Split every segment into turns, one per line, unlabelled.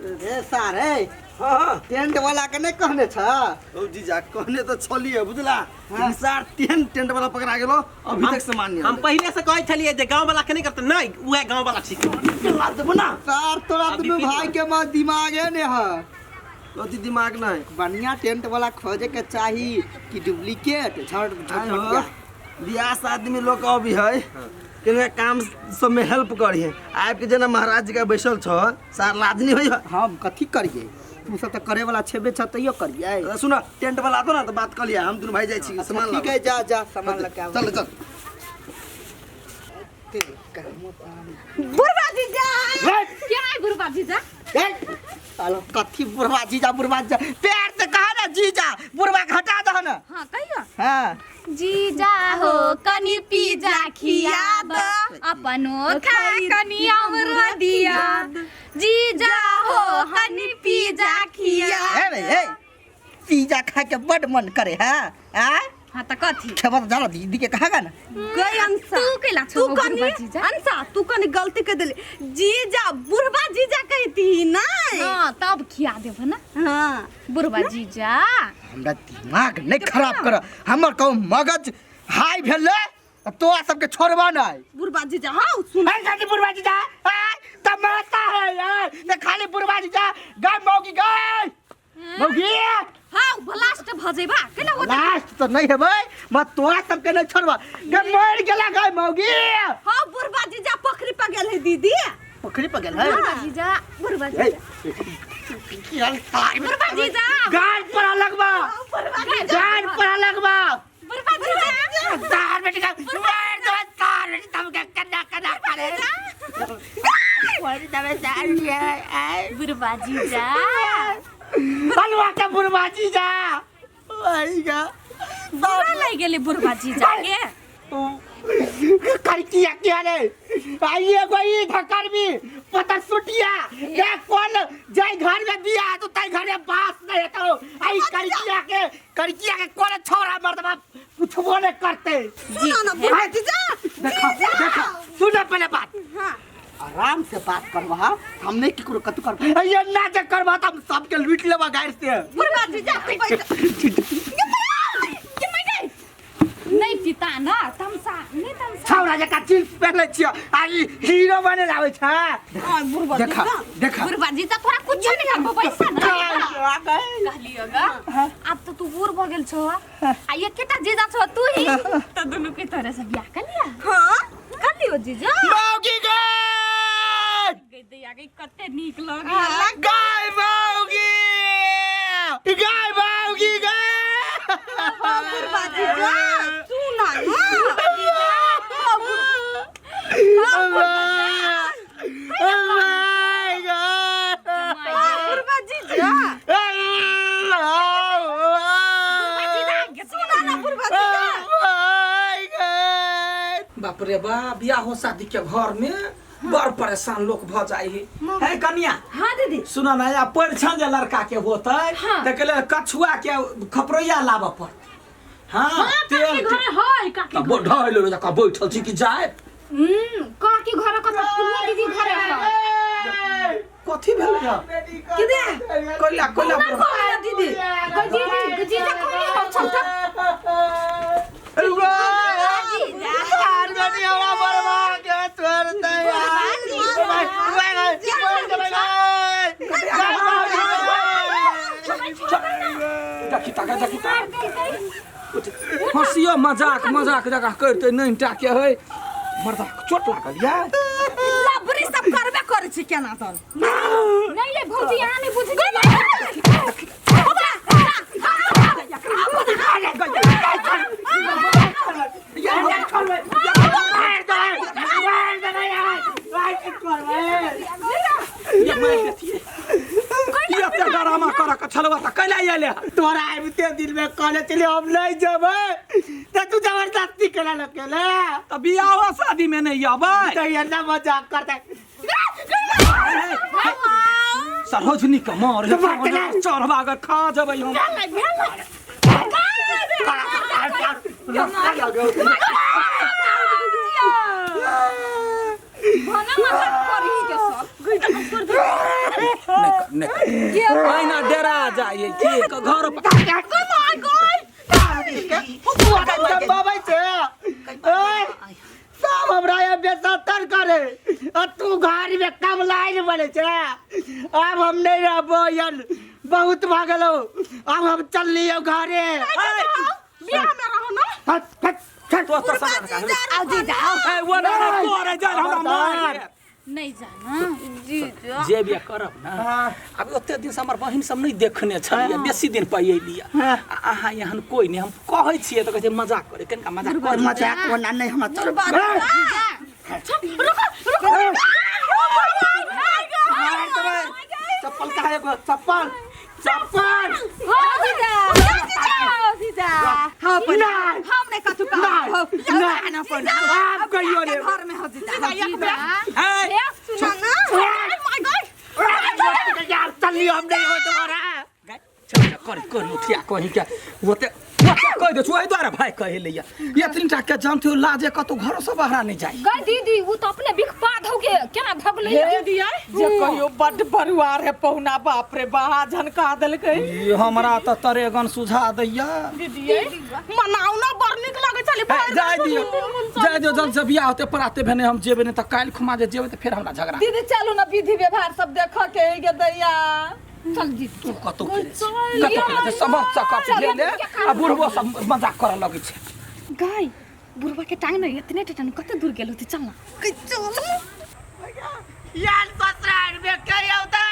रे सारे।
हाँ।
टेंट वाला के नहीं कहने छ?
ओ जीजा, कहने तो छलिए बुझला। हाँ। सार टेंट टेंट वाला पकड़ा गेलो, अभी तक सामान नहीं
हम पहले से कहै छलिए जे गांव वाला के नहीं करते, नहीं उहे गांव वाला ठीक
ला देबो ना।
सार तोरा
अभी
दुनू
पी
भाई के मां दिमाग है ने है।
अति दिमाग नहीं।
बढ़िया टेंट वाला खोजे के चाही कि डुप्लीकेट झट
आइ
झट
हो, बियाह शादी में लोग अभी है केना काम सब में हेल्प करी आबि के जेना महाराज जी का बैसल छ, सार लाज नहीं होई।
हम कथी करिए? तू सब तो करे वाला छेबे छ तैयो करिए।
सुन, टेंट वाला आतो ना तो बात कर लिया, हम दुनू भाई जाइ छी सामान
ठीक है, जा जा सामान लके आब।
चल चल।
बुढ़वा जीजा, क्या है बुढ़वा जीजा?
साला कथी बुढ़वा जीजा बुढ़वा जीजा, प्यार से कहा ना जीजा, बुढ़वा के हटा दह ना।
हाँ कहियो।
हाँ
जीजा हो कनी पिज्जा खिया द, अपनो खा कनी हमरो दिया। जीजा हो कनी पिज्जा खिया।
ए बे ए, पिज्जा खा के बड़ मन करे है। आ
हाँ त कथी
खेबा त जाला दीदी के कहा ना
गई अंसा।
तू कैला
तू कनी अंसा, तू कनी गलती कर देली। जीजा बुढ़वा जीजा कहती नहीं।
हाँ तब खिया देब ना।
हाँ
बुढ़वा जीजा
हमरा दिमाग नहीं खराब कर, हमर कहूँ मगज हाई भेले त तोरा सबके छोड़बा नहीं।
बुढ़वा जीजा हाँ सुन।
खाली बुढ़वा जीजा तमाशा है यार, ते खाली बुढ़वा जीजा गाय मौगी गाय मौगी।
हाँ ब्लास्ट भ जेबा केना होता?
लास्ट तो नहीं हेबै, म तोरा सबके नहीं छोड़बा। गे मर गेला गाय मौगी।
हाँ बुढ़वा जीजा पोखरी पर गेल है दीदी।
पोखरी पर गेल है।
बुढ़वा जीजा, बुढ़वा जीजा, बुढ़वा जीजा,
गाय पर लगबा, गाय पर लगबा।
बुढ़वा जीजा,
तार बेटी का मार दो, तार बेटी तब के कन्ना कन्ना करे।
बुढ़वा जीजा,
हलवा के बुढ़वा जीजा भाई का
बुरा लग गेलै बुढ़वा जीजा के।
करकिया किया रे आइए कोई धक्कर भी पता सुटिया देख कौन जाय घर में बिया तो ताई घर में बास नहीं तो आई करकिया के कौन छोरा मर्दबा पूछबो नहीं करते।
सुनो ना बुढ़वा जीजा,
देखो देखो सुनो पहले बात।
हाँ
आराम से बात करवा, हम नहीं केकरो कतु करबा। ये ना जे करबा त हम सबके लूट लेबा गाड़ से।
बुढ़वा जीजा तू पैसा
नहीं पिता ना तमसा नहीं तमसा।
छौरा जका जींस पहनले छियो आ ई हीरो बने आबै छ।
बुढ़वा
देखा देखा
बुढ़वा जीजा तोरा कुछ नहीं करबो पैसा ना कहलियो गा। आब तो तू बूढ़ भ गेल छो आ एकेटा जीजा छो तू ही त दुनू के तोरे से बियाह कर लिया।
हाँ
कर लियो जीजा।
मौगी गए
गई दैया गई कते नीक लगे।
गाय मौगी, गाय मौगी गाय।
बुढ़वा जीजा सुन ना। बुढ़वा जीजा सुन ना बुढ़वा जीजा।
बाप रे बाप, बियाह हो शादी के घर में बड़ परेशान लोग भ जाय है। है कन्या।
हाँ दीदी
सुन ना, या परिछन जे लड़का के होतै
हाँ।
त के लेल कछुआ के खपरैया लाबऽ पड़तै। हाँ
काकी घरे है काकी
तब ढाई लेलो जका बैठल छी कि जाय।
काकी घरे कत फुलवा दीदी घरे है।
कथी भेल या
के दे
कोइला कोइला
ना कहलियो दीदी।
गई दीदी जीजा कोनी हो छल त
देखी ताका देखी हँसियो मजाक मजाक जका करते नहीं टा के है मर्दा चोट लागल या
लबरी सब करबे करै छी केना तन।
नहीं ले भौजी यहाँ नहीं बुझ गई।
ये मार देतिए ये एते डरामा कर के छलवा त कैला आइले।
तोरा आबिते दिल में कहले चले हम नहीं जेबै त तू जबरदस्ती केला लकेले
त बियाह शादी में नहीं आबै
त एना मजाक करते।
सरोजनी के मार चढ़वा के खा जेबै हम।
भना मजाक करी के सब।
नहीं कर नहीं कर अहिना डेरा जाइए के घर पर
बाबा छै ए, सब हमरा ये बेसतर करे आ तू घर में कम लाइन बने छै। अब हम नहीं रहबो यार, बहुत भऽ गेलौ, अब हम चल लियो घरे।
बियाह में रहो ना।
हट हट हट।
तो तो समझ
आओ जीजा आओ।
ए वो ना ना तोरे जा हमरा मार
नहीं जाना
जीजा
जे बियाह करब ना अभी ओते दिन से हमर बहिन सब नहीं देखने छलियै, बेसी दिन पर अयलियै। आ अहाँ एहन कोइ नहि, हम कहै छियै तऽ कहै छै मजाक करे, कनिका मजाक कर।
मजाक ओना नहीं हमरा चल।
रुको रुको।
चप्पल कहाँ है? चप्पल चप्पल।
हो जीजा,
जीजा जीजा हाँ अपन
नहीं।
हम नहीं कथु
नहीं,
कहब
नहीं।
ना अपन
आप कहियो रे।
घर में हो जीजा एक
जीजा
ए
हे
सुना ना। My God.
यार चल लियो, हम नहीं हो तुम्हारा।
चल जा, कर कर मुठिया कहीं के ओते ओते कहि दे छु एहि दुआरे भाई कहै लैया एतनी टा के जानते हो लाजे कतौ घरो से बाहर नहीं जाई।
गई दीदी उ तो अपने बिख पा धौ के केना भगलै।
दीदी आय जे कहियो बड परिवार है पहुना, बाप रे बा झनका देलकै।
ई हमरा तऽ तरेगन सुझा दैया।
दीदी आय
मनाउ ना, बड़ नीक लगै छलै।
ए, जाय दियौ जाय दियौ, जल्द से बियाह होतै पराते भेने हम जेबै, नहि तऽ काल्हि खुमा जे जेबै तऽ फेर हमरा झगड़ा।
दीदी चलू ना विधि व्यवहार सब देख के गे दैया।
चल दीदी
तू कतौ खेलै छी, कतौ खेलै छी, सब चकच भेले आ बुढ़बो सब मजाक करऽ लगै छै।
गाय बुढ़वा के टांग ने इतने टटन कते दूर गेल होते, चल ना।
यार ससुराल में कहीं औतै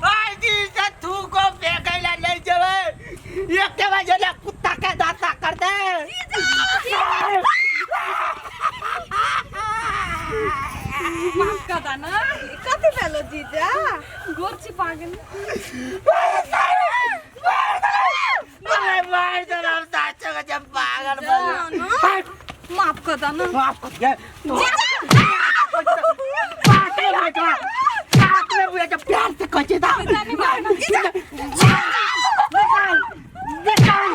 आइ दिन से थूको फेंकै ला नहीं जेबै, एक बजे ना कुत्ता के दाता कर दे।
माफ कर दा ना।
कथी भेलो जीजा?
गोर छिपा गेल।
अरे मार दे हम साचो के जब पागल बन।
माफ कर दा ना।
माफ कर दे। बात नहीं है बात में बुझे जब प्यार से कहै छै निकाल निकाल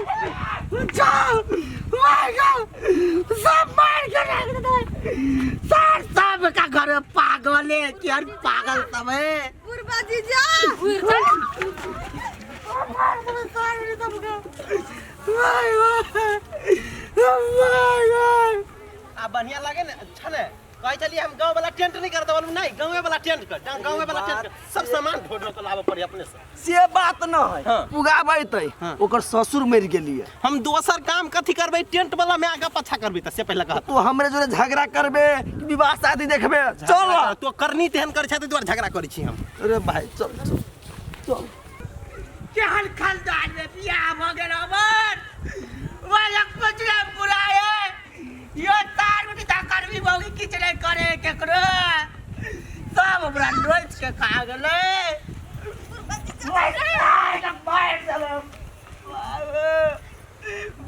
जाओ मार गो सब मार के रख दे सर, सब का घर में पागल है कि यार पागल सब है।
बुढ़बा जीजा
मार दे सारे सब का। My God.
आ बढ़िया लागे ने, अच्छा ने कहै छलियै हम गाँव वाला टेंट नहीं करते, बोलू नहीं गाँवे वाला टेंट कर, गाँवे वाला टेंट कर, सब सामान ढो ढो के लाबऽ पड़ी अपने से।
से बात न है।
हाँ।
पुगाबै तै ओकर ससुर मरि गेलियै।
हम दोसर काम कथी करबै, टेंट वाला में आगा पाछा करबै तऽ से पहिले कहत।
तू हमरे जोरे झगड़ा करबे कि विवाह शादी देखबे? चल
तो करनी तेहन करै छै, ताहि दुआरे झगड़ा करै छी हम।
अरे भाई चल चल चल।
केहन खानदान में बियाह भऽ गेल हमर, वह कुछ नहीं बुलाए यो तार बेटी ता करबी बौगी किछु नहीं करे केकरो, सब हमरा नोच के खा गेलै। मारि देलक।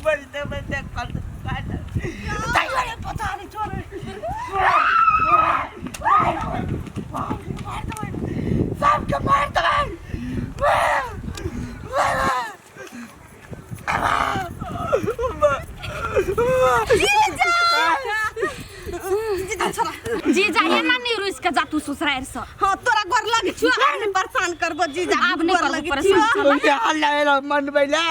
बजते बजते कल पता नहीं छोड़े सबके मार देबै।
जीजा छोड़ा।
जीजा एना नहीं रुस के जा तू ससुराल से।
हाँ तोरा गोर लगे छियो, आब नहीं परेशान करबो जीजा।
आब नहीं
गोर
करबो
लगे
परेशान।
छियो।
चल मन बैला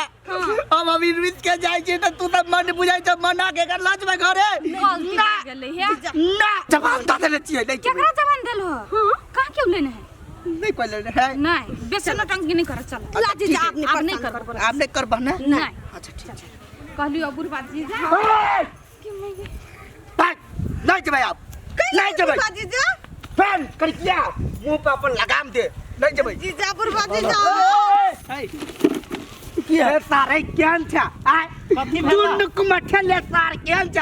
हम अभी रुस के जाइ छी तऽ तू तऽ मन बुझाइ छ मना के कर लजबै घरे।
गलती
ना
भऽ गेलै हे।
ना जवान दऽ देने छियै नहीं
केकरा जवान देलहो? कहाँ क्यों लेने है?
नहीं कोई लेने है।
नहीं बेसी नौटंकी नहीं कर, चल
ला जीजा आब नहीं
आब नहीं
परेशान
करबो।
आब नहीं करबह ने?
नहीं।
अच्छा ठीक छै।
कहलियो बुढ़वा जीजा
भाग, नहीं जेबै आब, नहीं जेबै।
बुढ़बा जीजा
फैन करिया मुंह पे अपन लगाम दे, नहीं जेबै।
जीजा बुढ़बा जीजा
की है सारे केहन छ आय दुनू कुमठे ले सार केहन छ,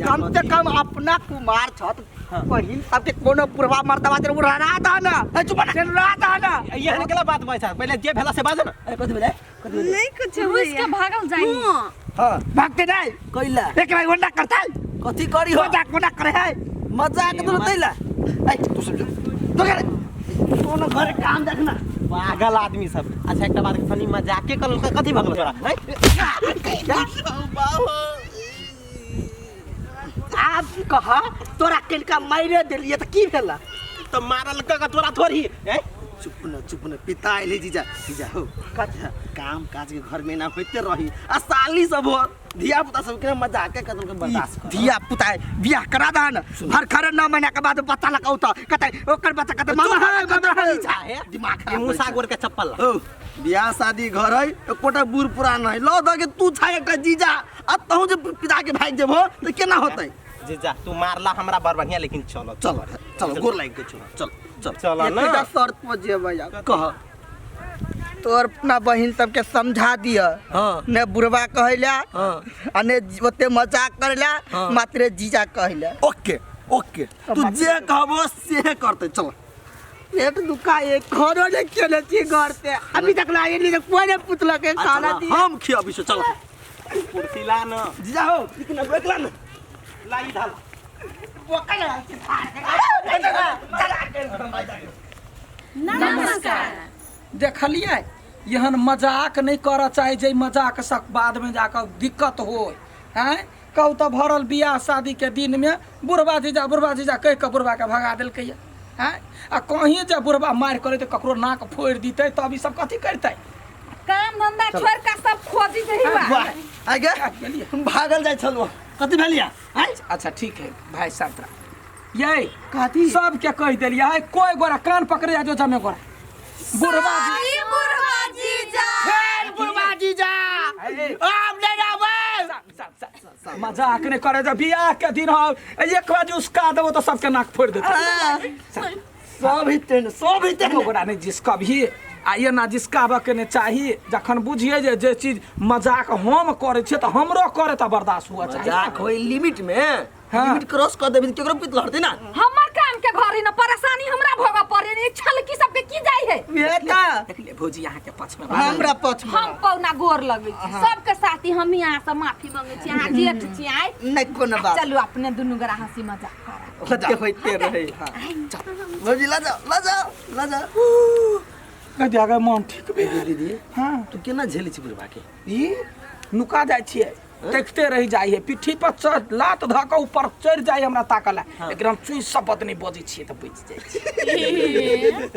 कम से कम अपना कुमार छ बहिन सबके कोनो बुढ़वा मर्दवा दे उड़ा दा ना, ए चुप ना उड़ा दा ना।
एहन केला बात बाजै छै, पहिले जे भेला से बाजऽ ने।
ए कथी भेलै कथी भेलै?
नहीं कुछ
रुस के भागल जाई।
हां
भागते नहीं
कैला
एक भाई वंडा करता है
कथी करी हो?
मजाक मजाक करे है
मजाक तो तैला। ए तू समझ तो करे कोनो घर काम देखना
पागल आदमी सब। अच्छा एकटा बात सनी मजाके करल कथी भगल तोरा?
आप कह तोरा किनका मारे देलिए त की भेला?
त मारल क तोरा थोड़ी हैं?
चुप न चुप न, पिता अइले जीजा। जीजा हो, काम काज के घर में ना होते रही आ साली सब हो, धिया पुता सब के मजाक के कदम के बर्दाश्त कर।
धिया पुता बियाह करा दहन हर खरे 9 महीना के बाद बच्चा लगा उता कते ओकर बच्चा कते मामा है, मामा है।
दिमाग
ये
खराब
मूसा
करै
गोर के चप्पल ला।
छै। हो, बियाह शादी घर है, एकोटा बूढ़ पुरान है, लौ दऽ के तू छा एकटा जीजा आ तहु जे पिता के भागि जेबहो तऽ केना होतै?
जीजा तू मारला हमरा बड़ बढ़िया, लेकिन चलो
चल चल, गोर लागि के छौ, चल चल
चल ना।
एकटा शर्त पर जेबै आब।
कह।
तोर अपना बहिन सबके समझा दिय।
हाँ।
ने बुढ़वा कहैला
हाँ।
आ ने ओते मजाक करैला।
हाँ।
मात्र जीजा कहैला।
ओके ओके, तू जे कहबो से करतै, चल।
पेट दुखा एक खानो नहीं खेले छी घर से अभी तक लाए नहीं, तो कोई नहीं पूछलक के खाना
अच्छा,
दिया।
हम खियाबी छौ, चल।
कुर्सी ला न।
जीजा हो, इतना बैठला न।
ला ई धाल।
नमस्कार।
देखलियै, एहन मजाक नहि करऽ चाही जे मजाक से बादमे जाकऽ दिक्कत हो। आँय कहू तऽ, भरल बियाह शादीके दिनमे बुढ़बा जीजा बुढ़बा जीजा कहि कऽ बुढ़बाके भगा देलकैया। आँय आ कहीं जे बुढ़बा मारि करै तऽ ककरो नाक फोड़ि दितै, तब ई सब कथी करतै?
काम धंधा छोड़ के सब खोजी दही बा।
वाह, आ गे।
गेलियै।
हम भागल जाइ छलहुँ, कथी भेलिया? आँय
अच्छा ठीक है भाई साहब, ये कथी सबके कहि देलियै, आइ कोई गोरा कान पकड़े जा जो जमे गोरा बुढ़बा जी।
ई बुढ़वा जीजा।
फेर बुढ़वा जीजा आब नहीं आबै।
मजाक नहीं करे जा, बियाह के दिन हो, एक बार उसका देबो तो सबके नाक फोड़ देते।
सब हिते ने, सब हिते ने।
ओकरा नहीं जिसका भी आ ये ना जिसकाबऽ के नहि चाही, जखन बुझिए जे जे चीज मजाक हम करै छियै तऽ हमरो करे तऽ बर्दाश्त हुआ चाही।
मजाक होई लिमिट में।
हाँ।
लिमिट क्रॉस कर देबी केकरो पित लड़ते ना।
हमर काम के घरी न परेशानी हमरा भोगऽ पड़े ने, छलकी सबके की जाइ है?
बेटा
देखलियै भौजी अहाँके पक्ष में।
हमरा पक्ष में।
हम पौना गोर लगै छी सबके साथी, हम ही अहाँ से माफी मांगे छी, अहाँ जेठ छी आइ।
नहीं कोनो बात।
चलू अपने दुनू गोरा हंसी मजाक करब।
होते होते रहे। हाँ भौजी, ला जाओ ला जाओ ला जाओ।
कह दिया गया मन ठीक भेल।
दीदी।
हाँ।
तू केना झेलै छी बुढ़बा के?
ई नुका जाइ छियै, देखते रहि जाइ है, पिट्ठी पर चढ़ लात धऽ कऽ ऊपर चढ़ि जाइ हमरा ताकऽ ला, लेकिन हम चुइ शपथ नहि बजै छियै तऽ बचि जाइ छियै।